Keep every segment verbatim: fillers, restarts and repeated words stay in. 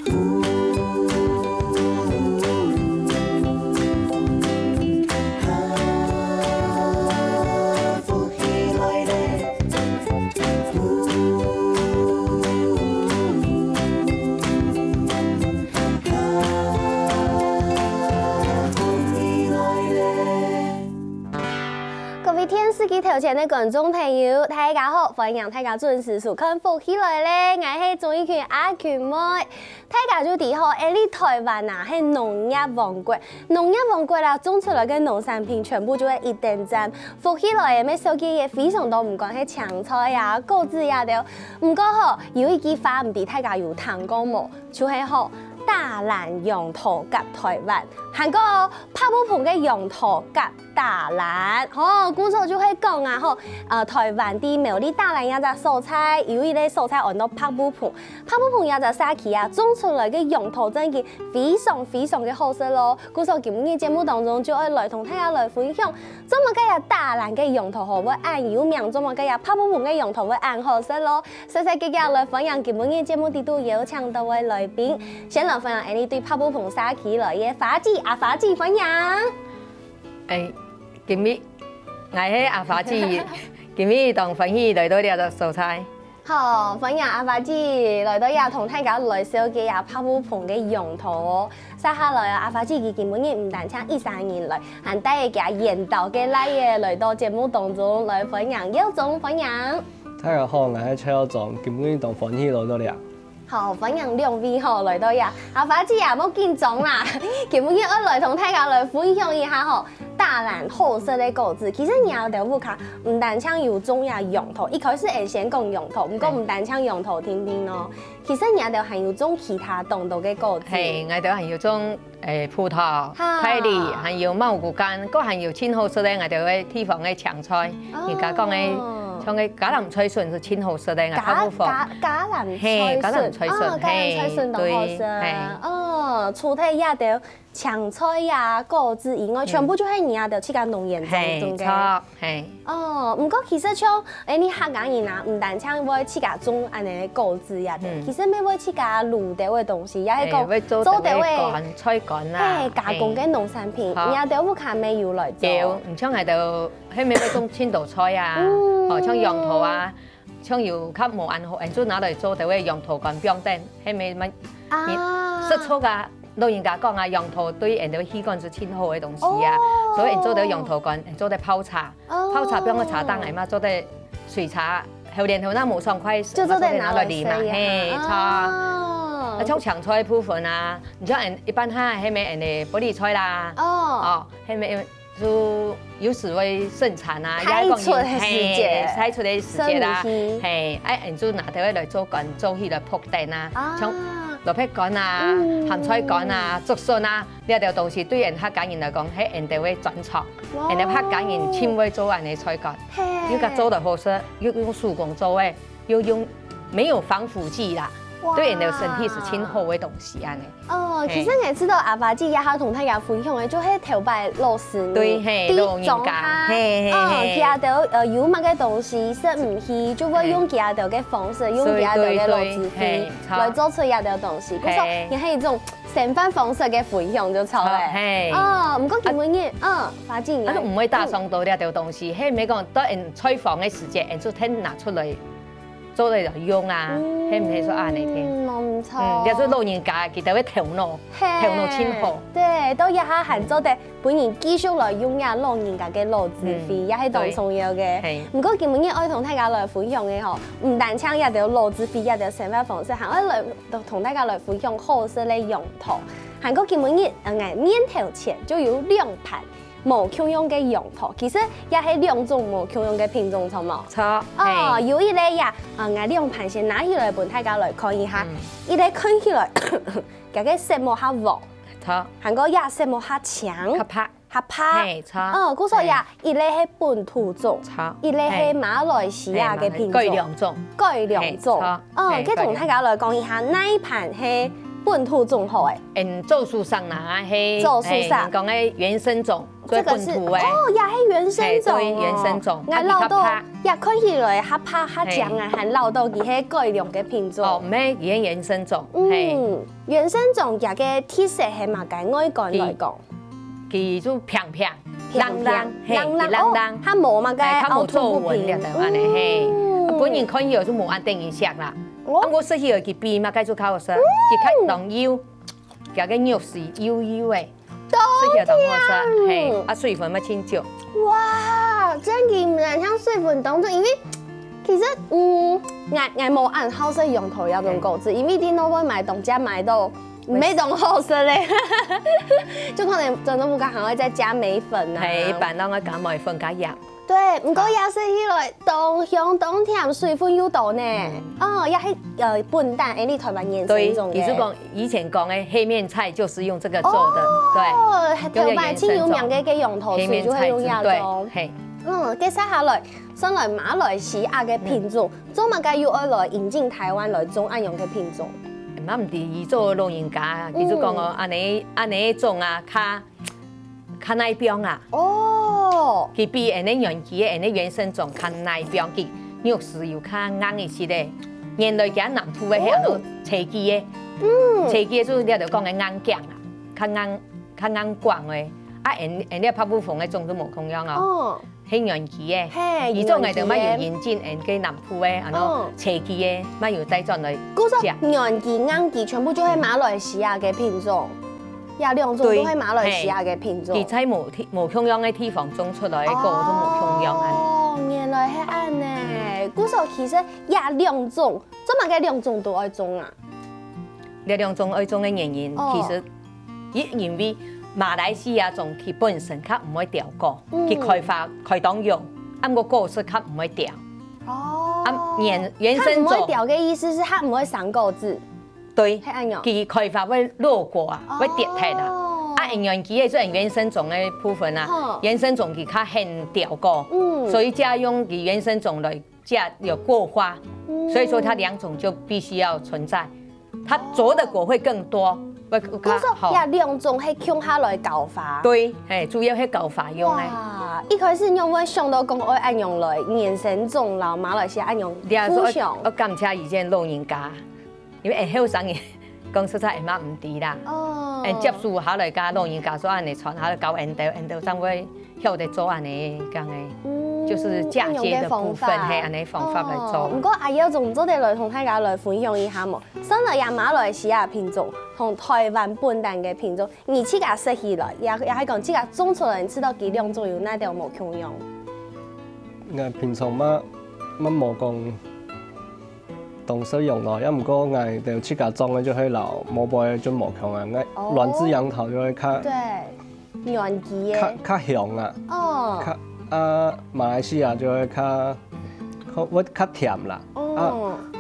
各位電視機頭前个觀眾朋友，大家好，歡迎大家準時收看《福氣來了》，𠊎係鍾意群阿群妹。大家就知吼，𠊎俚臺灣啊係農業王國，農業王國啦，種出來个農產品全部就係一等讚。福氣來了，乜紹介也非常多，毋管係青菜啊、果子啊兜。毋過吼，有一句話毋知大家有聽過無？就係吼，大蘭楊桃甲臺灣，還過哦，白布蓬个楊桃甲 大蘭，吼，故所就係講啊，吼，呃，臺灣在苗栗大蘭這隻所在，有一個所在安到白布蓬。白布蓬這隻社區啊，種出來个楊桃真經非常非常个好食咯。故所今日節目當中就愛來同大家來分享，做麼个這大蘭个楊桃吼會恁有名，做麼个這白布蓬个楊桃會恁好食咯。細細个个來歡迎今日節目裡肚邀請到个來賓，先來歡迎𠊎俚對白布蓬社區來个花姊，阿花姊歡迎。 哎，今日，𠊎係阿花姊，今日當歡喜來到這个所在。好，歡迎阿花姊來到這，同大家來紹介這白布蓬个楊桃哦。接下來啊，阿花姊佢今晡日毋單淨一儕人來，還帶佢緣投个倈仔來到節目當中來，歡迎耀宗，歡迎。大家好，𠊎係蔡耀宗，今晡日當歡喜來到這。 好，歡迎兩位吼來到這。阿花姊啊，莫緊張啦，今晡日愛來同大家來分享一下吼，大蘭好食个果子。其實你兜屋下毋單淨有種這楊桃，一開始𠊎先講楊桃，毋過毋單淨楊桃定定哦。其實你兜還有種其他當多个果子。係，𠊎兜還有種 誒，葡萄、哈。大梨，還有茂谷柑，還有盡好食个𠊎兜个地方个青菜。哦。人家講个，像个橄欖菜筍係盡好食个，𠊎頭先講。橄，橄欖菜筍。係，橄欖菜筍，哦，橄欖菜筍當好食。係，對，係。哦，除忒這兜青菜啊、果子以外，嗯。全部就係你兜自家農園種个。係，著，係。 哦，毋過其實像，誒，你客家人啊，毋單淨會自家種恁呢个果子啊，嗯。其實乜會自家滷兜个東西，也係講，誒，會做兜个做兜个乾，菜乾啊，係，加工个農產品，係。你兜屋下乜有來做？有，毋像𠊎兜，係乜會種盡多菜啊，嗯。哦，像楊桃啊，像有較無恁好，𠊎就拿來做兜个楊桃乾放等，係乜乜，啊。你食草啊， 老人家講啊，楊桃對𠊎兜个氣管係盡好个東西啊，哦。所以𠊎做得楊桃乾，𠊎做得泡茶，哦。泡茶放个茶當，𠊎嘛做得水茶，後年頭若無爽快，就做得拿來啉嘛，嘛做得拿來食啊。係，茶。哦。啊，像青菜部分啊，你像𠊎一般下，係乜𠊎个玻璃菜啦，哦。哦，係乜 就有時會盛產啊，排出个時節，係，排出个時節啦，食毋去。係，哎，𠊎就拿兜來做乾，做起來覆等啊，啊。像蘿蔔乾啊、嗯。鹹菜乾啊、竹筍啊，這兜東西對𠊎客家人來講，係𠊎兜个專長。哇。𠊎兜客家人盡會做恁呢菜乾，係。又較做得好食，又用手工做个， 又用沒有防腐劑啦，哇。對人的身體係盡好个東西恁呢。哦，嘿。其實𠊎知道阿爸姊這下同大家分享个，就係頭擺老師呢，對，嘿，在莊下，老人家，嘿，嘿，哦，嘿。佢兜，呃，有麼个東西食毋去，就會用佢兜个方式，嘿。用佢兜个老智慧，對，對，對，嘿，著。來做出這兜東西。嘿。故所，你係一種生活方式个分享就著了。著，嘿。哦，毋過今晡日，啊，嗯，阿爸姊，你，啊，就毋會打傷到這兜東西，嗯。嘿，毋係講到𠊎採訪个時節，𠊎就先拿出來 做得用啊，嗯，係毋係說恁呢个？無錯。嗯，這係老人家佢兜个頭腦，嘿，頭腦盡好。對，到這下還做得分人繼續來用這老人家个老智慧，嗯，也係當重要个。對。嘿。毋過今晡日愛同大家來分享个吼，毋單淨這兜老智慧，這兜生活方式，還愛來同大家來分享好食个楊桃。還過今晡日，呃，𠊎面頭前就有兩盤 無共樣个楊桃，其實也係兩種無共樣个品種，著無？著，哦，嘿。有一個呀，啊，𠊎兩盤先拿起來分大家來看一下。嗯。一個看起來，佢个色目較黃，著。還過也色目較青，較白。較白。嘿，著。哦，故所呀，嘿。一個係本土種，著。一個係馬來西亞个品種。嘿，馬來，改良種。改良種。嘿，著。 哦，嘿，該同大家來講一下，哪一盤係本土種好誒？嗯，做手作啦，嘿，做手作。嘿，講个原生種，對，這個是，本土个。哦，也係原生種哦。嘿，對，原生種。𠊎恅到，啊，佢較白。也看起來較白較靚啊，嘿。還恅到佢係改良个品種。哦，毋係，佢係原生種，嘿。嗯，原生種佢个特色係麼个？外觀來講。佢，佢就平平，平平，冷冷，嘿，冷冷，佢冷冷。哦，佢無麼个凹凸不平。哎，佢無皺紋了的，恁呢，嘿。嗯。啊，本人看起來就無恁得人惜啦。哦。啊，毋過食起來佢比麼个就較好食，佢較當幼，佢个肉絲幼幼个。 食起來當好食，嘿，啊，水分乜盡足。哇，真个毋然像水分當中，因為其實，嗯，𠊎，𠊎無恁好食楊桃這種果子，因為在外背買東西買到，毋係當好食咧。就可能真的毋敢還會再加梅粉啊。嘿，一般攏愛加梅粉加鹽。 對，毋過也食起來當香當甜，水分又多呢。嗯。哦，也係，呃，本旦，哎，你台灣原生種个。對，佢就講，以前講个黑面菜就是用這個做的，哦，對，頭擺盡有名个，个楊桃水就會用這種。用原生種。黑面菜汁，對，嘿。嗯，接下來，算來馬來西亞个品種，嗯。做麼个又愛來引進台灣來種恁樣个品種？嘛毋知佢做老人家，佢就講哦，嗯。恁呢，恁呢種啊，較 較耐放啊。哦。佢比𠊎等原基个、𠊎等原生種較耐放，佢肉絲又較硬一息个。原來佢南部个係安到哦。脆枝个，嗯。脆枝个就係你頭講个硬頸啊，較硬、較硬頸个。啊，𠊎、𠊎等北部風个種都無共樣哦。哦。 係原基个，嘿，佢做𠊎等乜有引進𠊎个南部个，原基个。安到哦。脆枝个，乜有帶轉來。故所食。原基、硬基全部就係馬來西亞个品種，這兩種都係馬來西亞个品種。對，嘿。佢在無地、無共樣个地方種出來个果都無共樣啊。哦，原來係恁呢。嗯。故所其實這兩種，做麼个兩種都愛種啊？ 這兩種愛種个原因，哦。其實，因、因為馬來西亞種佢本身較毋會掉果，嗯。佢開花開當勇，啊，毋過果實較毋會掉。哦。啊，原、原生種。較毋會掉个意思係佢毋會生果子。對，係恁樣。佢開花會落果啊，哦。會跌忒啊。啊，𠊎等原基个雖然原生種个部分啊，哼。原生種佢較肯掉果，嗯。所以就愛用佢原生種來 這有果花，嗯。所以說它兩種就必須要存在，它著的果會更多，會較好。故所這兩種係共下來交花。對，嘿，主要係交花用个。哇，一開始仰會想到講愛恁樣來，原生種摎馬來西亞恁樣互相？你也說，我、我感謝以前老人家，因為後生人 講實在，𠊎嘛毋知啦。哦。𠊎接受下來，佮老人家說恁呢傳下來教𠊎兜，𠊎兜正會曉得做恁呢，講个，嗯，就是嫁接的部分，恁樣个方法。嘿，恁呢方法來做。哦，毋過阿耀總做得來同大家來分享一下無？算來這馬來西亞品種，同台灣本旦个品種，你自家食起來，也、也係講自家種出來，你食到佢兩種有哪兜無共樣？𠊎平常嘛、嘛無講 當實用咯，也毋過𠊎兜自家種个就係摎外背个就無共啊。𠊎、哦。卵質楊桃就會較、對，軟枝个。較、較香啊。哦。較、啊，馬來西亞就會較、較、會較甜啦。哦。啊，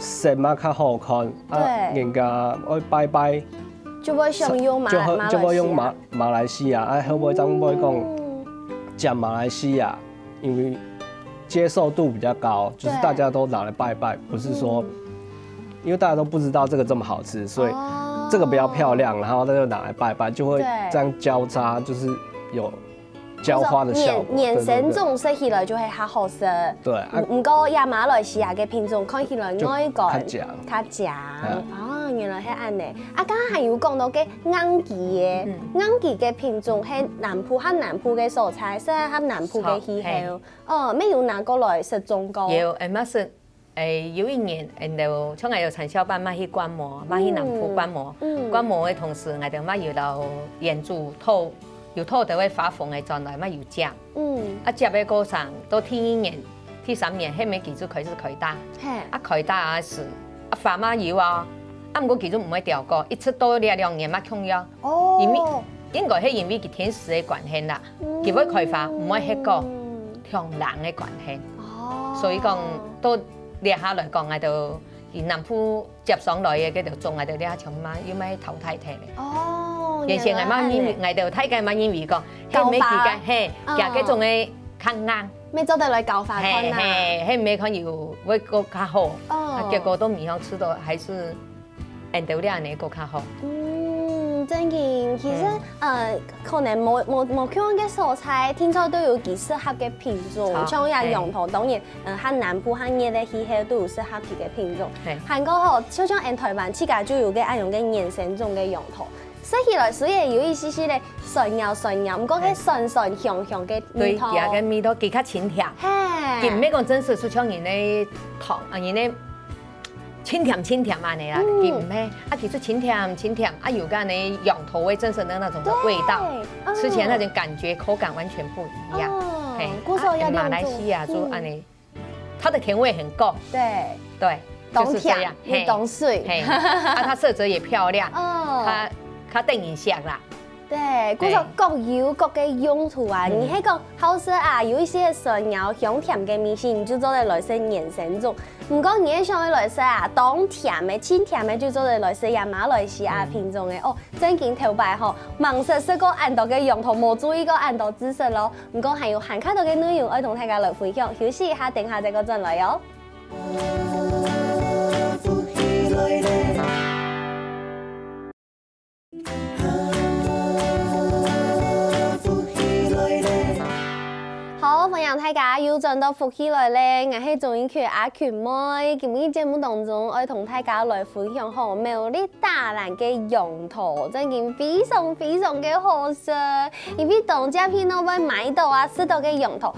色嘛較好看。啊，對。人家愛拜拜，就會想用馬、就會、馬來西亞。就會用馬、馬來西亞。啊，後尾正會講，嗯。食馬來西亞。 因為接受度比較高，就是對。大家都拿來拜拜，不是說，嗯。因為大家都不知道這個這麼好吃，所以哦。這個比較漂亮，然後大家就拿來拜拜，就會對。這樣交叉，就是有交花的效果。就是原、原生種食起來就會較好食。對，對，對。啊。毋、毋過這馬來西亞个品種看起來就外觀較靚。較靚。哎。哦，原來係恁呢。啊，剛剛還有講到个硬枝个，嗯。硬枝个品種係南部，較南部个所在，係較南部个氣候。嘿。 哦，乜有拿過來食種過？有，𠊎嘛食，誒，有一年，𠊎兜像𠊎有產銷班嘛去觀摩，嘛去南部觀摩。嗯，嗯。觀摩个同時，𠊎兜嘛有摎園主討，有討兜个花紅个轉來，嘛有接。嗯。啊，接个過程，到第二年、第三年，後尾佢就開始開大。嘿。啊，開大个時，啊，花嘛有啊，啊，毋過佢就毋會掉過，一直到這兩年嘛共樣。 哦。因為，應該係因為佢天時个關係啦，嗯。佢會開花，毋會歇過，天冷个關係。哦。所以講，到這下來講，𠊎兜佢南部接上來个，該條種，𠊎兜這下全部又愛淘汰忒咧。哦，原先𠊎嘛認為，原來係恁呢。𠊎兜大家嘛認為講，交花。係毋係佢个，嘿，嗯。佢該種个較硬。乜做得來交花看啊。嘿，嘿，係毋係看有會過較好。哦。啊，結果都毋曉，吃到還是 𠊎兜這恁呢過較好。嗯，正經，其實，嗯。呃，可能無，無，無共樣个所在，定著都有佢適合个品種。好，像這羊駝，嘿。當然，呃，較南部、較熱个氣候都有適合佢个品種。嘿。還過吼，就像𫣆臺灣自家就有个恁樣个原生種个羊駝，食起來雖然有一息息个酸咬酸咬，毋過係酸酸香香个味道。對，佢个味道，佢較清甜。嘿。佢毋係講真實就像人个糖，啊，人个 清甜清甜恁樣啦，嗯。佢毋係，啊，其實清甜清甜，啊，有个恁樣羊駝味，真實的那種的味道，對，嗯。吃起來那種感覺、口感完全不一樣。哦，嘿，故所也啊，馬來西亞就恁樣，嗯。它的甜味很夠。對，對，當甜，就是這樣，嘿，又當媠。嘿，啊，它色澤也漂亮，哦。它，它等於香啦。 對，故所各有各个用途啊。嗯。你係講好食啊，有一息酸咬香甜个味緒，你就做得來食原生種。毋過你係想愛來食啊，當甜个、清甜个，就做得來食這馬來西亞品種个。嗯。哦，正經頭擺吼，吂識食過恁多个羊駝，無注意過恁多知識咯。毋過還有還較多个內容愛同大家來分享，休息一下，等下再過轉來哦。 好，歡迎大家又轉到福氣來了，𠊎係鍾意去阿群妹。今日節目當中，愛同大家來分享吼，苗栗打蘭个羊駝，正經非常非常个好食。因為當接去都會買到啊，食到个羊駝，啊，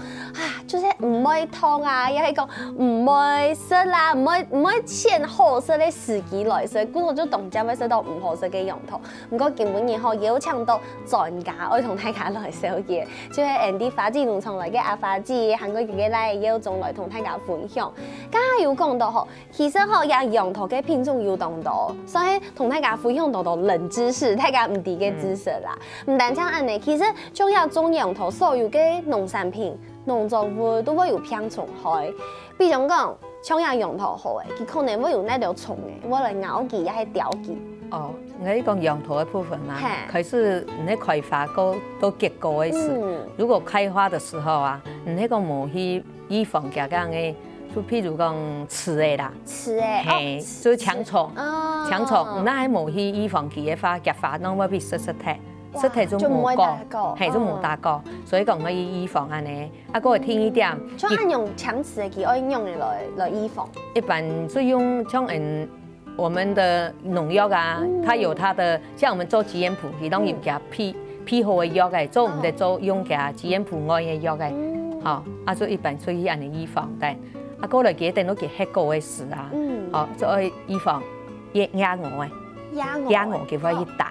就係毋會痛啊，也係講毋會食啦，毋會，毋會選好食个時機來食，故所就當接會食到毋好食个羊駝。 毋過今晡日吼，邀請到專家愛同大家來紹介，就係𫣆俚花姐農場來个阿花姐，還過佢个倈仔耀宗來同大家分享。剛剛有講到吼，其實吼，這羊駝个品種有當多，所以同大家分享當多冷知識，大家毋知个知識啦。嗯。毋單淨恁樣，其實像這種羊駝所有个農產品、農作物都會有病蟲害。 比如講，像這羊駝好了，佢可能會有哪兜蟲仔，會來咬佢，也係叮佢。哦，𠊎講羊駝个部分嘛，嘿。開始毋係開花，到，到結果个時，嗯。如果開花个時候啊，毋係講無去預防佢恁樣个，就譬如講刺仔啦，刺仔，嘿，哦，就係蠶蟲，哦。蠶蟲，若係無去預防佢个話，佢花攏會分食食忒，哇，食忒就無果，就毋會打果，嘿，就無打果，嗯。所以講愛預防恁樣。 啊，過第二點，嗯，像恁樣強刺个，佢愛仰仔來，來預防？一般就用像，嗯，我們的農藥啊，嗯。它有它的，像我們做基因譜，佢當然有佢配，嗯。配好个藥个，做毋得做用佢基因譜外个藥个。嗯。吼，啊，所以一般就係恁樣預防个。啊，過來佢等到佢結果个時啊，嗯。吼，就愛預防野，野鵝个。野鵝。野鵝佢會去叮。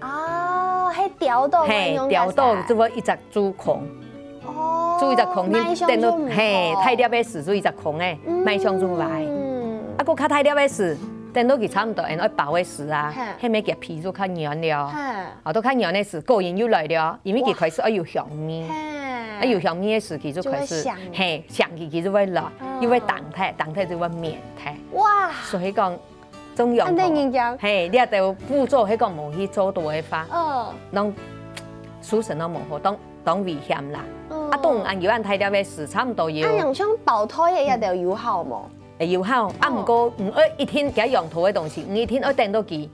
哦。哦，係叮到，嘿，叮到就會一隻 蛀空。哦，蛀一隻空，你等到，賣相就毋好。嘿，大粒个時蛀一隻空欸，嗯。賣相就壞。啊，過較大粒个時，等到佢差毋多，𫣆愛包个時啊，嘿。該面佢皮就較軟了。嘿。啊，都較軟个時，果仁又來了，因為佢開始愛有香味。哇。嘿。啊，有香味个時，佢就開始，就會香。嘿，香氣佢就會來，哦。又會動態，動態就會綿態。哇。所以講， 種羊駝。恁得人驚。嘿，你這兜步驟，該講無去做到个話，嗯。攏收成攏無好，當，當危險啦。嗯。啊，當然有恁大粒个時，差毋多有。啊，像包袋个這兜有效無？會有效，啊，嗯。毋過，嗯，愛一定，佢羊駝个東西，你一定愛等到佢，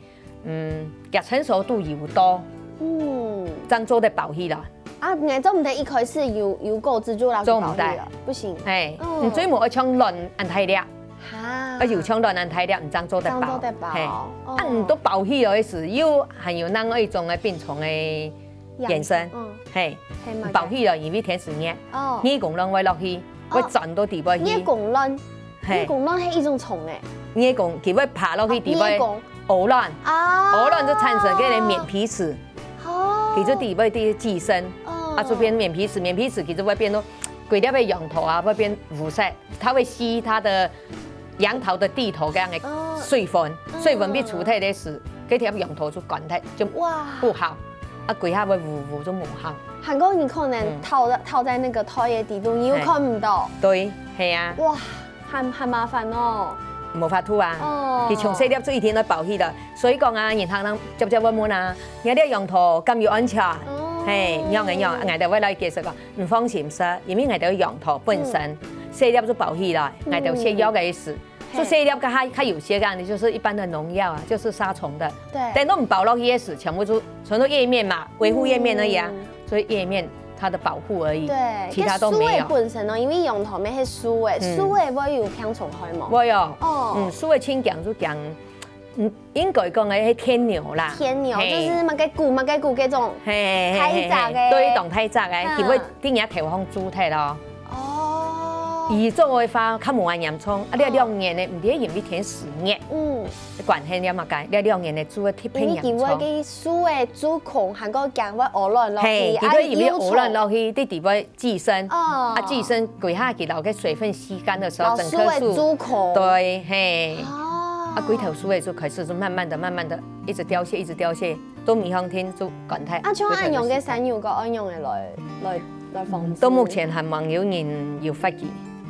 嗯，佢成熟度有到，嗯。正做得包起來。 啊，𠊎做毋得一開始有，有果子就摎佢包起來，做毋得。不行。嘿，嗯。你最無愛像卵恁大粒，哈。啊，有像卵恁大粒，你正做得包。正做得包，嘿。哦。啊，你都包起來个時，又還有另外一種个病蟲个延伸。嗯。嘿，嘿嘛。包起來，因為天時熱，哦。耳公卵會落去，哦。會鑽到底背去。耳公卵，嘿。耳公卵係一種蟲欸。耳公，佢會爬落去底背。哦，耳公。 孵卵，哦。孵卵就產生該个棉皮齒，哦。佢就底背个寄生，哦。啊，就變棉皮齒，棉皮齒佢就會變到規粒个羊駝啊，會變烏色，它會吸它的羊駝的蒂頭這樣个水分，哦。水分被除忒个時，該條羊駝就乾忒，就哇。不好，啊，歸下會烏烏就無好。還過你可能，嗯。套在，套在那個胎的底肚，你又看不到。嘿。對，係啊。哇。 還，還麻煩哦。無法度啊，哦。佢從細粒就一定愛包起來。所以講啊，人客人接接會問啊，你這羊駝敢有安全？哦。嘿，仰仔仰，𠊎兜會來解釋講，你放心食，因為𠊎兜羊駝本身，嗯。細粒就包起來，嗯。𠊎兜洗藥个時，就細粒个，它它有些个，你就是一般的农药啊，就是杀虫的。对，等到我们包落去的时，全部都全都叶面嘛，维护叶面而已啊，所以叶面它的保护而已，对，其他都没有。本身哦，因为杨桃咩係素个，素个会有病虫害嘛。会有，哦嗯，素个清讲就讲，嗯，应该讲个天牛啦，天牛就是么个股么个股这种，嘿，太早个，对，当太早个，佢会定下头风蛀忒咯。哦，以做的话，较无咁严重，啊，你两年呢，唔知因为天时热，嗯，关系了嘛该，你两年呢蛀个特别因为佢会严重。给素个蛀空，还个讲会屙卵落去，嘿，佢个因为屙卵落去，你底会寄生，哦啊，寄生几下佢老个水分吸干的时候，老整棵树，素个蛀空，对，嘿，哦，啊，几头树的就开始就慢慢的、慢慢的一直凋谢，一直凋谢，都没空天就感叹。啊，像恁样个几头树山药个恁样个来来来防治。到目前还蛮有人有发现，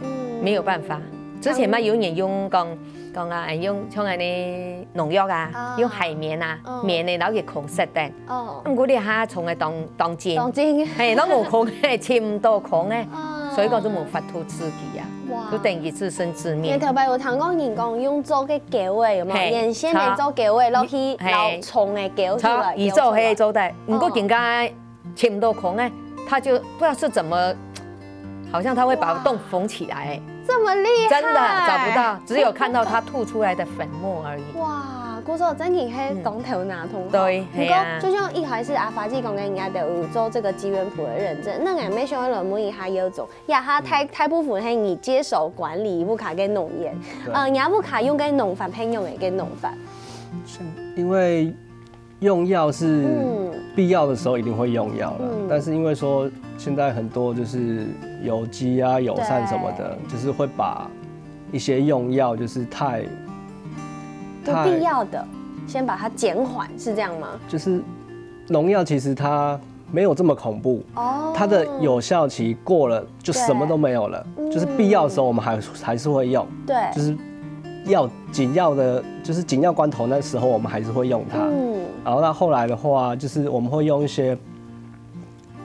嗯没有办法。之前嘛有人用讲讲啊，用像安尼农药啊啊，用海绵啊嗯，绵的，然后给孔塞等。哦，毋过你下虫个当当精，当真，嘿，都无空，嘿，寻毋到空个，啊所以讲就无法度自己啊，哇就等于自生自灭。因为头摆有听过人讲用做个狗个有没有？嘿眼线没做狗个，落去嘿老虫个狗出来，超宇宙黑狗出来周代，不过更加寻毋到空哎，他就不知道是怎么，好像他会把洞缝起来，这么厉害，真的找不到，只有看到他吐出来的粉末而已。哇，故所真个系当头拿通。对，不系啊过就像一开始阿发姐讲个，人家都有做这个基源谱的认证，那俺没想到问一下有种，呀，他大大部分系你接手管理屋下个农业，呃，你屋下用个农法，偏用个农法，因为用药是嗯必要的时候一定会用药了，嗯但是因为说现在很多就是有机啊、友善什么的，就是会把一些用药就是太不必要的，先把它减缓，是这样吗？就是农药其实它没有这么恐怖，哦，它的有效期过了就什么都没有了，就是必要的时候我们还还是会用，对，就是要紧要的，就是紧要关头那时候我们还是会用它。嗯，然后到后来的话，就是我们会用一些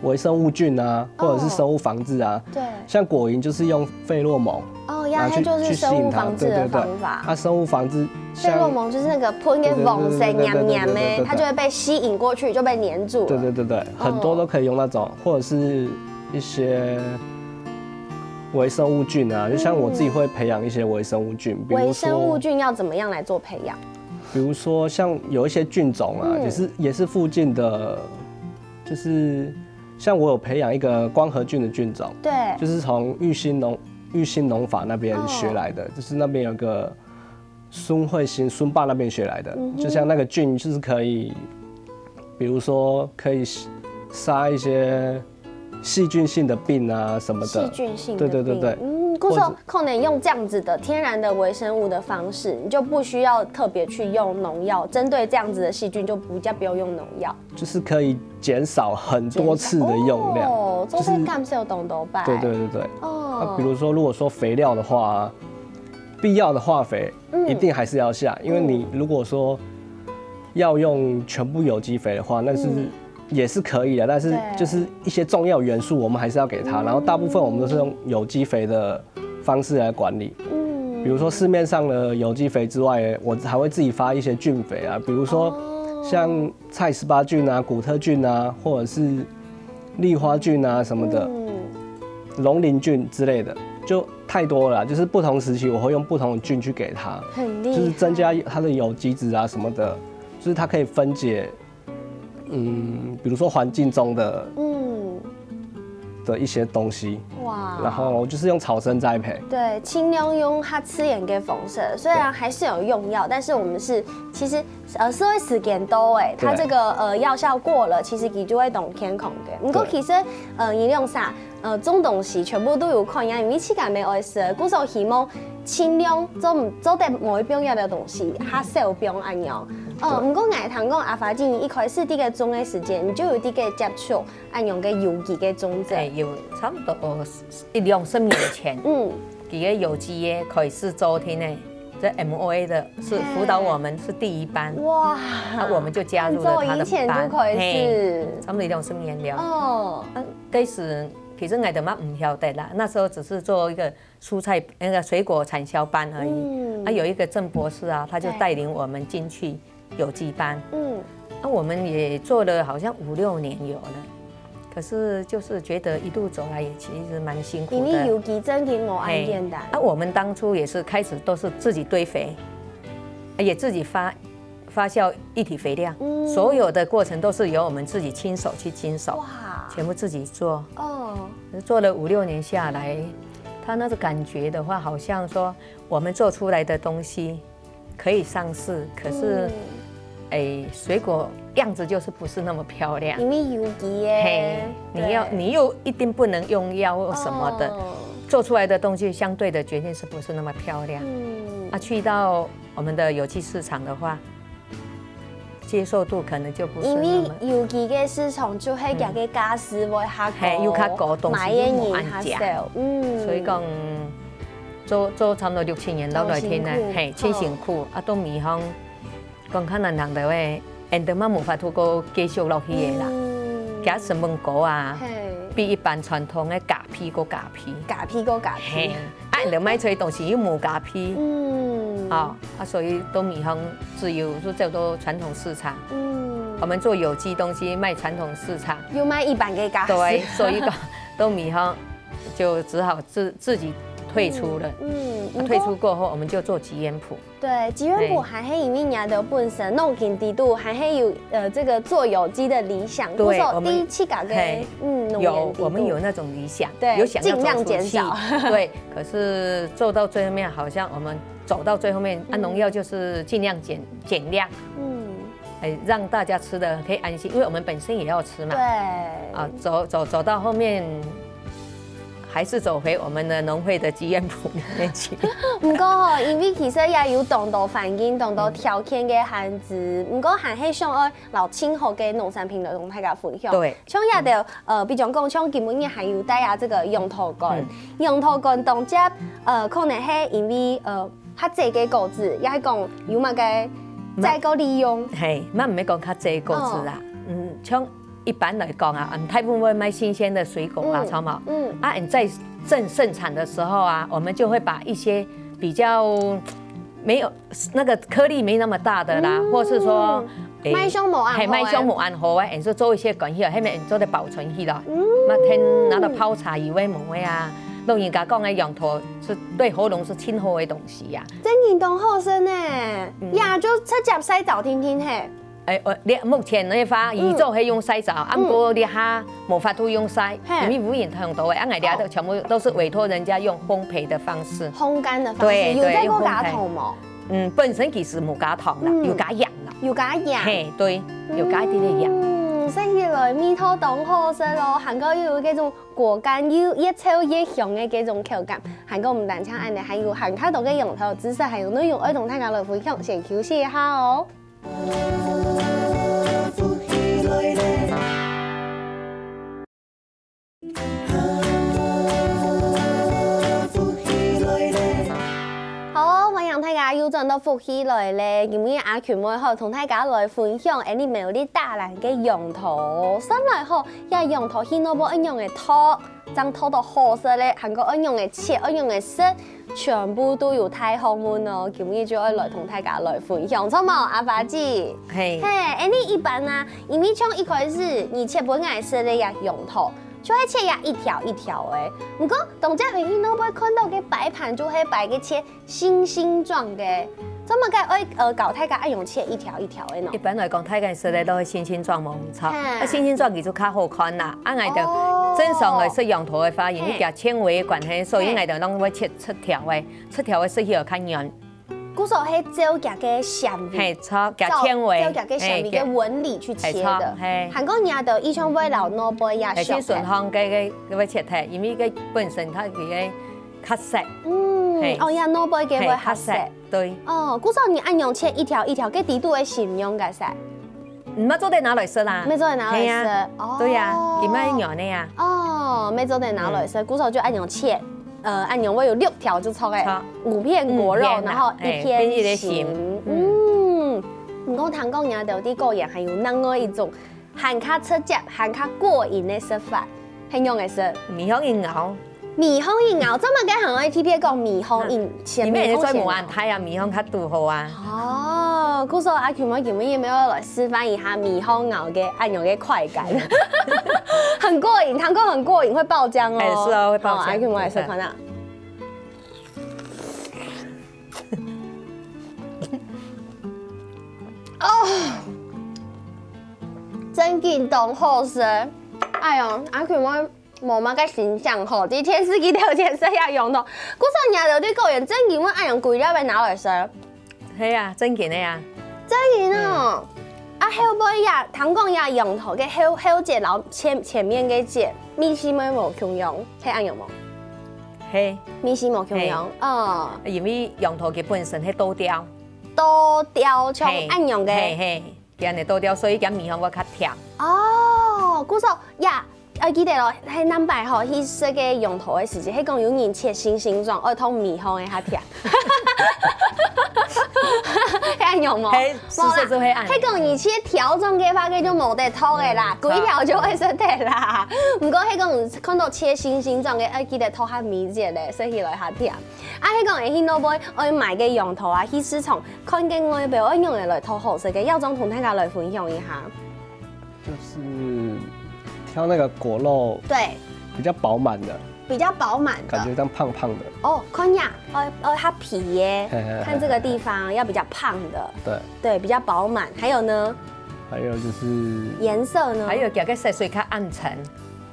微生物菌啊，或者是生物防治啊，对，像果蝇就是用费洛蒙，哦呀，然后去它就是生物防治的方法。它生物防治费洛蒙就是那个喷个黄色黏黏的，它就会被吸引过去，就被黏住了。对对对对，很多都可以用那种，或者是一些微生物菌啊，就像我自己会培养一些微生物菌，比如微生物说，菌要怎么样来做培养？比如说像有一些菌种啊，也是也是附近的，就是像我有培养一个光合菌的菌种，对，就是从玉兴农玉兴农法那边学来的，就是那边有个孙慧欣孙爸那边学来的，就像那个菌就是可以，比如说可以杀一些细菌性的病啊什么的，细菌性的对对对对病嗯，故所可能用这样子的天然的微生物的方式，你就不需要特别去用农药，针对这样子的细菌就比较不用用农药。就是可以减少很多次的用量。哦，做这感受懂懂吧？对对对对。那哦，比如说，如果说肥料的话，必要的化肥嗯一定还是要下，因为你如果说要用全部有机肥的话，那是也是可以的，但是对就是一些重要元素我们还是要给它，然后大部分我们都是用有机肥的方式来管理。嗯比如说市面上的有机肥之外，我还会自己发一些菌肥啊，比如说像蔡十八菌啊、古特菌啊，或者是丽花菌啊什么的，嗯，龙鳞菌之类的，就太多了啦。就是不同时期我会用不同的菌去给它，很厉害，就是增加它的有机质啊什么的，就是它可以分解，嗯，比如说环境中的嗯，的一些东西，哇，然后就是用草生栽培。对，尽量用它自然的方式，虽然还是有用药，但是我们是其实呃，所以时间多哎，它对这个呃药效过了，其实你就会懂天空的。不过对其实呃，你用啥呃种东西全部都有看样，因为自家没爱食，故所希望尽量做做得无必要的东西，还少用安样。呃，对不过我听讲阿发姐一开始这个种的时间，你就有这个接触安样个有机个种植。哎，有差不多一两十年前，嗯，几个有机的开始做天呢，这 M O A 的是辅导我们是第一班，哇，啊，我们就加入了他的很早以前就班，开始嘿，差不多一两十年了。哦，开始其實𠊎兜嘛毋曉得啦，那時候只是做一個蔬菜那個水果產銷班而已。嗯啊，有一個鄭博士啊，他就對帶領我們進去有機班。嗯，啊，我們也做了好像五六年有了，可是就是覺得一路走來也其實蠻辛苦的。因為有機正經無恁簡單。啊，我們當初也是開始都是自己堆肥，也自己發發酵液體肥料，嗯所有的過程都是由我們自己親手去經手，哇，全部自己做。哦，做了五六年下來，它那个感覺的話，好像說我們做出來的東西可以上市，可是，嗯哎，水果樣子就是不是那麼漂亮。因為有機的，嘿，你要對你又一定不能用藥或什麼的，哦做出來的東西相對的絕對是不是那麼漂亮。嗯啊，去到我們的有機市場的話，接受度可能就不是因為那麼。有機个市場就係佢个價數會較高，嘿，又較高，東西買个又無恁人較食。少，嗯，所以講，做做差不多六七年落來天呢好辛苦，嘿，真辛苦，啊，都未方講較難行的話，𠊎兜嘛無法度過繼續落去的啦。嗯佢成本高啊，嘿，比一般傳統的咖啡過咖啡。咖啡過咖啡嘿，，啊，你賣出去東西又無咖啡，嗯，啊，啊，所以都未方只有就走到傳統市場。嗯我，們做有機東西賣傳統市場，又賣一般个價數，對，所以講都未方就只好自自己退出了。嗯，啊退出過後，我們就做集園譜。對，集園譜還係因為你兜本身農經底肚，還係有呃這個做有機的理想，對故所我們第七个个嘿嗯農有園底肚我們有那種理想，對有想要盡量走出去減少對，可是做到最後面，好像我們走到最後面，啊，嗯農藥就是盡量減減量，嗯，哎，讓大家吃的可以安心，因為我們本身也要吃嘛。對，啊，走走走到後面，還是走回我們的農會的集園譜裡面去。毋過吼，因為其實也有當多環境、當多條件个限制，毋過還係想愛摎盡好个農產品來同大家分享。對，像這兜呃，比如講，像今晡日還有帶啊這個楊桃乾嗯，楊桃乾當接呃，可能係因為呃較濟个果子，也係講有麼个再過利用，嘿，乜毋係講較濟果子啊，嗯，像一般來講啊，嗯，大部分會賣新鮮的水果啊，嗯草莓。嗯，啊，你在正盛產的時候啊，我們就會把一些比較沒有那個顆粒沒那麼大的啦，或是說，誒賣相無恁好嘿，的賣相無恁好啊，你就做一些關係啊，後面你做得保存去咯。嗯那天拿到泡茶以外無啊，老人家講个楊桃是對喉嚨是盡好的東西呀。真正當好食呢，呀就直接曬燥定定嘿。哎，呃，你目前的話，以前係用曬燥，啊，毋過這下無法度用曬，嘿因為污染太多了，啊，𠊎這都全部都是委託人家用烘焙的方式。烘乾的方式，對有再過對加糖無？嗯，本身其實無加糖啦，嗯有加鹽啦。有加鹽。嘿，對，有加一點點鹽。嗯，食起來味道當好食咯，還過又有這種果乾，又越脆越香的這種口感，還過毋單淨恁呢，還有還較多个用途知識，還有內容愛同大家來分享，先休息一下哦。好，歡迎大家又轉到福氣來了。今日阿群妹好同大家來分享，恁呢苗栗大蘭个楊桃。先來好，這楊桃去哪位愛仰仔擇，正擇到好食个，還過愛仰仔切，愛仰仔食，全部都有大學問哦。今日就愛來同大家來分享，著無，阿發姊？嘿嘿，，恁呢一般啊，因為像一開始你切分𠊎食个這楊桃，就會切這一條一條个。毋過，當接下去哪位看到个擺盤就係擺个切 星星狀个，做麼个愛呃教大家愛仰切一條一條个呢一？般來講，大家食个都係星星狀無毋著。嘿啊，星星狀其實較好看啦。啊，𠊎兜哦正常來食楊桃个話，因為嘿佢纖維个關係，所以嘿𠊎兜攏會切直條个，直條个食起來較軟。故所係照佢个纖維，嘿，著，佢照纖維，照佢个纖維个紋理去切的嘿，著，嘿。還過你兜以前會摎哪位也嘿，熟去順風个个个會切忒，因為个本身佢个較實。嗯嘿，哦，這哪位个會較嘿較實。對。哦，故所你恁仰切一條一條，个底肚个心仰个實。毋係做得拿來食啦。乜做得拿來食嘿啊哦對啊，佢乜軟个啊。哦，乜做得拿來食，故所就恁仰切，呃，恁仰會有六條就著个著，五片果肉，五片啊然後一哎片一个心心。嗯，毋過聽講你兜在果園還有另外一種還較直接、還較過癮个食法，係仰仔食？米香一咬，米香一咬，做麼个還愛特別講米香一，前面講先咬？因為係最無恁大啊，米香較堵好啊。哦，故所阿Q妹今日也要來示範一下米香咬个恁樣个快感，很過癮，糖果很過癮，會爆漿哦。哎，是哦，會爆漿。好，阿Q妹來試看啊。哦，真緊當好食。哎喲，阿Q妹 無麼个形象吼，在電視機頭前食這羊肚。故所你兜對果園正經會恁樣歸粒仔拿來食？係啊，正經个啊。正經哦。啊，後尾呀，聽講呀，羊肚个後，後節摎前，前面个節，味緒會無共樣，係恁樣無？係。味緒無共樣，係。嗯。因為羊肚佢本身係倒吊。倒吊，像恁樣个。係，係，係，佢恁樣倒吊，所以佢米香會較甜。哦，故所呀， 愛記得咯，係南擺吼，去食个羊肚个時節，係講有人切星星狀，愛同米香个較甜。係恁樣無？係，事實就係恁樣。無啦，係講你切條狀个話，該就無得擇个啦，嗯，歸條就會食得啦。毋過係講看到切星星狀个，愛記得擇較美節咧，食起來較甜。啊，係講會去外背愛買个羊肚啊，去市場看个外表愛仰仔來擇好食个，耀宗同大家來分享一下。 就是挑那個果肉，對，比較飽滿的，比較飽滿的。感覺像胖胖的。哦，看呀，哦，哦，它皮耶，嘿，嘿，嘿，看這個地方要比較胖的，對，對，比較飽滿。還有呢？還有就是顏色呢？還有佢个色水較暗沉。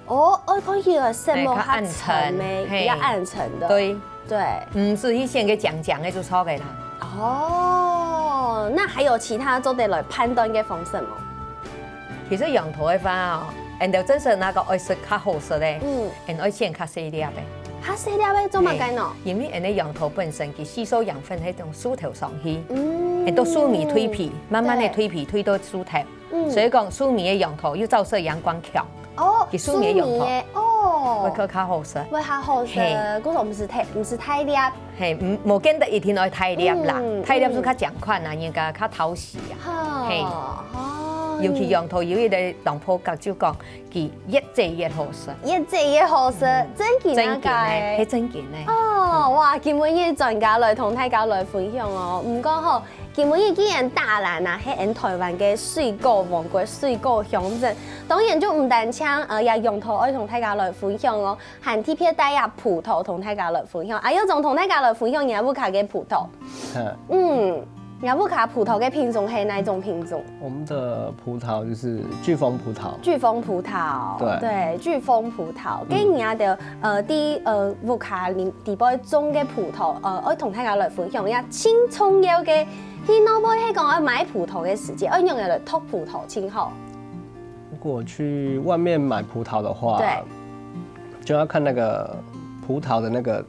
哦，哦，看起來色目較沉咩，嘿，較暗沉。嘿。比較暗沉的。對。 對。毋使以前个靚靚个就著个啦。哦，那還有其他做得來判斷个方式無？其實羊肚个話哦，𠊎兜真實若講愛食較好食个，嗯。𠊎愛選較細粒个。較細粒个做麼个呢？嘿，因為𠊎兜羊肚本身佢吸收養分係從樹頭上去，嗯。𠊎兜樹尾蛻皮，慢慢个蛻皮，對。蛻到樹頭。 嗯。所以講，樹尾个羊肚又照射陽光強，哦，佢樹尾个羊肚樹尾个，哦。會較，較好食。會較好食，嘿。故所毋使忒，毋使忒粒。嘿，毋，無見得一定愛忒粒啦，嗯，忒粒就較靚款啊，嗯。人家較討喜啊。好，嘿。哦。尤其羊肚有一個當好角，就講佢越濟越好食。越濟越好食，嗯。正經个。正經个，係正經个。哦，哇，今晡日專家來同大家來分享哦。毋過吼， 今晡日既然大蘭啊，係𠊎台灣个水果王國、水果鄉鎮，當然就毋單淨，呃，這羊肚愛同大家來分享哦，還特別帶這葡萄同大家來分享。啊，又總同大家來分享你屋下个葡萄。嗯。嗯，你屋下葡萄个品種係哪種品種？我們的葡萄就是巨峰葡萄。巨峰葡萄，對。對，巨峰葡萄。嗯。該你兜，呃，在，呃，屋下裡，裡背種个葡萄，呃，愛同大家來分享一下，盡重要个 去外背係講愛買葡萄个時節，愛仰仔來擇葡萄盡好？如果去外面買葡萄的話，對。就要看那個葡萄的那個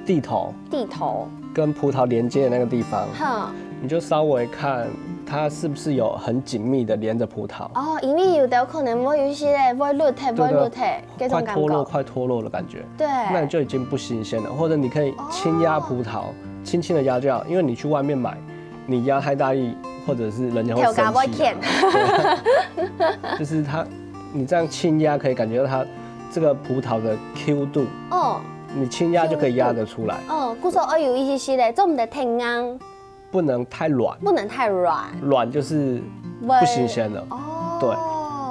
蒂頭，蒂頭。跟葡萄連接的那個地方，哼。你就稍微看它是不是有很緊密的連著葡萄。哦，因為有兜可能會有一息仔會縿忒，對，對。會縿忒，該種感覺。快脫落，快脫落的感覺。 對。那你就已經不新鮮了。或者你可以輕壓葡萄，哦。輕輕地壓就好，因為你去外面買，你壓太大力，或者是人家會生氣啊。頭家會譴。對。就是它，你這樣輕壓可以感覺到它這個葡萄的Q度，哦。你輕壓就可以壓得出來。哦，故所愛有一息息仔，做毋得忒硬。 不能太軟。不能太軟。軟就是不新鮮了。會，哦。對，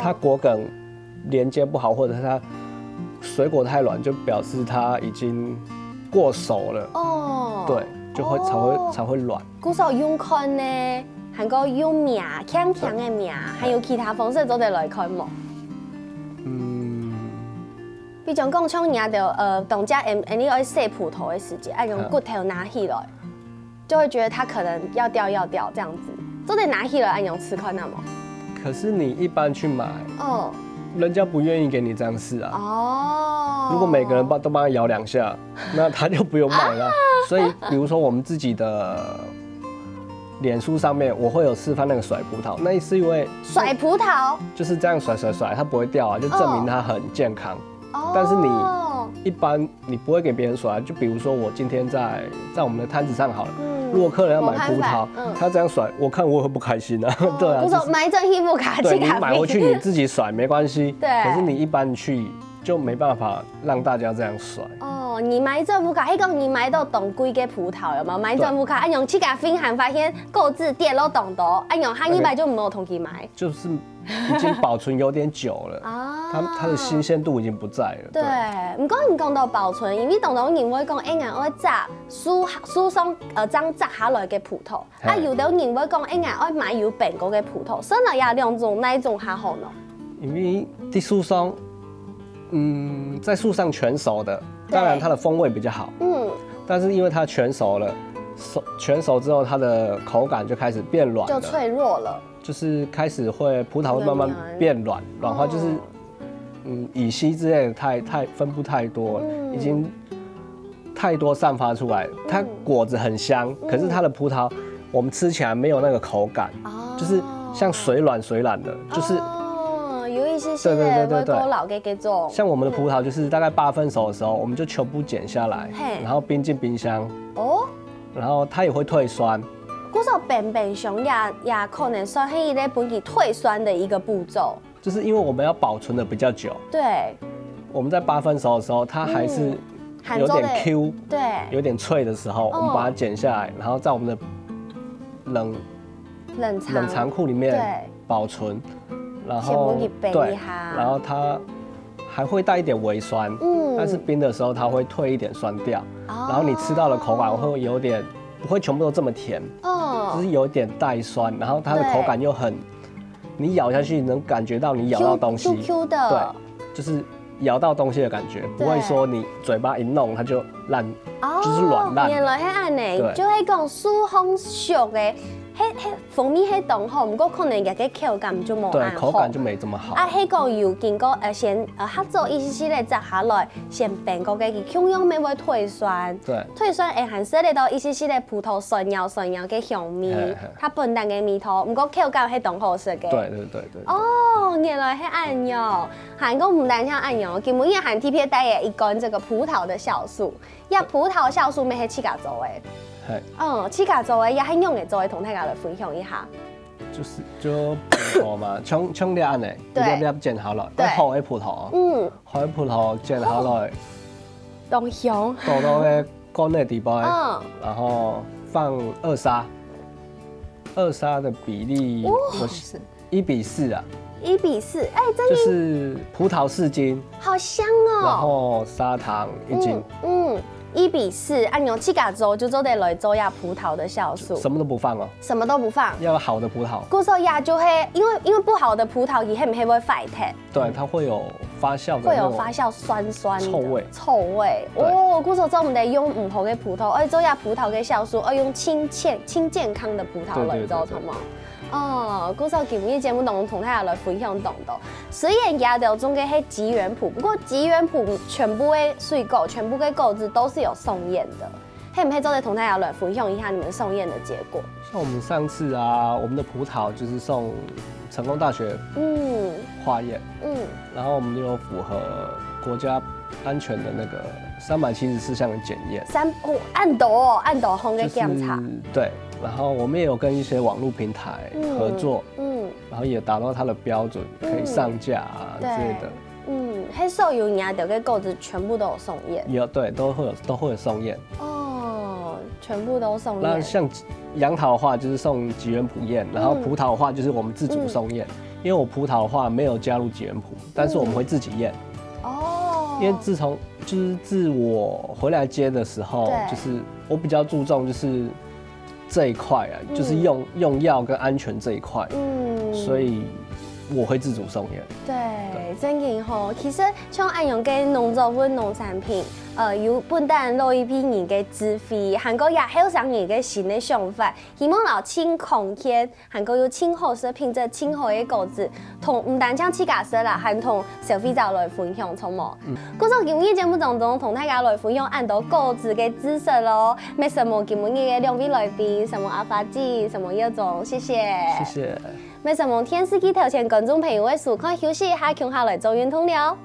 它果梗連接不好，或者是它水果太軟，就表示它已經過熟了。哦。對，就會，才會，哦。才會軟。故所用看呢，還過用摸，輕輕个摸，還有其他方式做得來看無？嗯。比如講，像你兜，呃，當下，嗯，你愛洗葡萄个時節，愛用骨頭拿起來。 就會覺得它可能要掉要掉這樣子，做得拿起來恁樣試看啊無？可是你一般去買，哦。人家不願意給你這樣試啊。哦。如果每個人幫，都幫他搖兩下，那他就不用賣了。啊。所以，比如說我們自己的臉書上面，我會有示範那個甩葡萄，那是因為甩葡萄？就是這樣甩甩甩，它不會掉啊，就證明它很健康。哦。但是你一般 你不會給別人耍。就比如說我今天在，在我們的攤子上好了，嗯。如果客人要买葡萄，他这样甩，我看我会不开心啊。对啊，不说买转去不开心。对你买回去你自己甩没关系，可是你一般去就没办法让大家这样甩。哦，你买转不开，迄讲你买到当贵个葡萄有没有？买转不开，哎用自家分行发现果子跌落当多，哎用下一摆就没有同佢买。就是已经保存有点久了，啊，它它的新鲜度已经不在了。对，不过你讲到保存，因为当多人会讲，哎，俺爱摘树树上呃，刚摘下来个葡萄，啊，有的人会讲，哎，俺爱买有变过个葡萄，所以也两种哪一种还好呢？因为在树上，嗯，在树上全熟的，当然它的风味比较好，嗯，但是因为它全熟了，熟全熟之后，它的口感就开始变软，就脆弱了。就是开始会葡萄会慢慢变软，软化就是嗯乙烯之类的太太分布太多，已经太多散发出来。它果子很香，可是它的葡萄我们吃起来没有那个口感，就是像水软水软的，就是哦，有一些些对对对对对，老给给种，像我们的葡萄就是大概八分熟的时候，我们就全部剪下来，然后冰进冰箱哦，然后它也会退酸。 故所冰冰箱也也可能算是一个分佢退酸的一个步骤。就是因为我们要保存的比较久，对，我们在八分熟的时候，它还是有点 Q，、对，有点脆的时候，我们把它剪下来，然后在我们的冷冷藏冷藏库里面对保存，然先后分佢冰对一，下然后它还会带一点微酸，嗯，但是冰的时候它会退一点酸掉，然后你吃到的口感会有点不会全部都这么甜，就哦，是有一点带酸，然后它的口感又很，你咬下去能感觉到你咬到东西， Q Q 的，对，就是咬到东西的感觉，不会说你嘴巴一弄它就烂，哦，就是软烂的原来是恁呢，对就係讲樹上熟的，迄迄蜂蜜係當好，不过可能佢个口感就冇对，恁好。口感就没这么好。啊，係讲有经过呃先呃合作一些些个摘下来，先冰过个，佢共样也会退酸。对，退酸会还是得到一些些个葡萄酸药酸药个香味嘿嘿，它本身个味道，不过口感係当好食个。对对对对。哦，原来係恁样。还过毋单淨恁样，今日也还特别带了一罐这个葡萄的酵素，呀，葡萄酵素乜係自家做个。嘿，嗯，自家做个，也係用个做个，同大家来分享一下。就是就葡萄嘛，像像这样呢，一对粒粒剪好了，对好的葡萄哦，嗯，好的葡萄剪好了，当香。倒到个罐个底部，嗯，然后放二砂，二砂的比例哦我是一比四啊，一比四，哎，真就的是葡萄四斤，好香然哦。后砂糖一斤嗯，嗯，一比四，按照自家做就做得来做呀葡萄的酵素，什么都不放哦，什么都不放。要好的葡萄，故所呀，就会因为因为不好的葡萄，佢係毋係会坏忒？对，它会有发酵的会有那种发酵酸酸的臭味臭味。对哦，故所做毋得用毋好个葡萄，而做呀葡萄个酵素，而用清健清健康的葡萄来做，对对对对好吗？哦，故所今日节目当中同大家来分享当多。虽然佢兜种个係吉源葡，不过吉源葡全部个水果、全部个果子都是有送验的。係毋係做得同大家来分享一下你们送验的结果？像我们上次啊，我们的葡萄就是送成功大学嗯化验，嗯，然后我们有符合国家安全的那个三百七十四项的检验。三哦，恁多哦，恁多項个就是检查，对，然后我们也有跟一些网络平台合作，嗯然后也达到它的标准，可以上架啊之对类的。嗯，係所有你兜个果子全部都有送验有对，都会有都会有送验。哦，全部都送验那像杨桃的话，就是送吉源葡验，然后葡萄的话就是我们自主送验，因为我葡萄的话没有加入吉源葡，但是我们会自己验，哦，因为自从就是自我回来接的时候，对就是我比较注重就是这一块啊，就是用用药跟安全这一块，嗯所以我会自主送验。对，真个吼，其实像恁样个农作物、农产品，呃，有分担老一辈人个智慧，还过也后生人个新个想法，希望老清康健，还过有清好食品质、清好个果子，同毋单淨自家食啦，还同消费者来分享，好无？嗯，故所今日节目当中，同大家来分享恁多果子个知识咯。也承蒙今日个两位来宾，承蒙阿发姐，承蒙耀宗，谢谢。谢谢。也承蒙电视机头前观众朋友个收看，休息一下，共下来做运动了。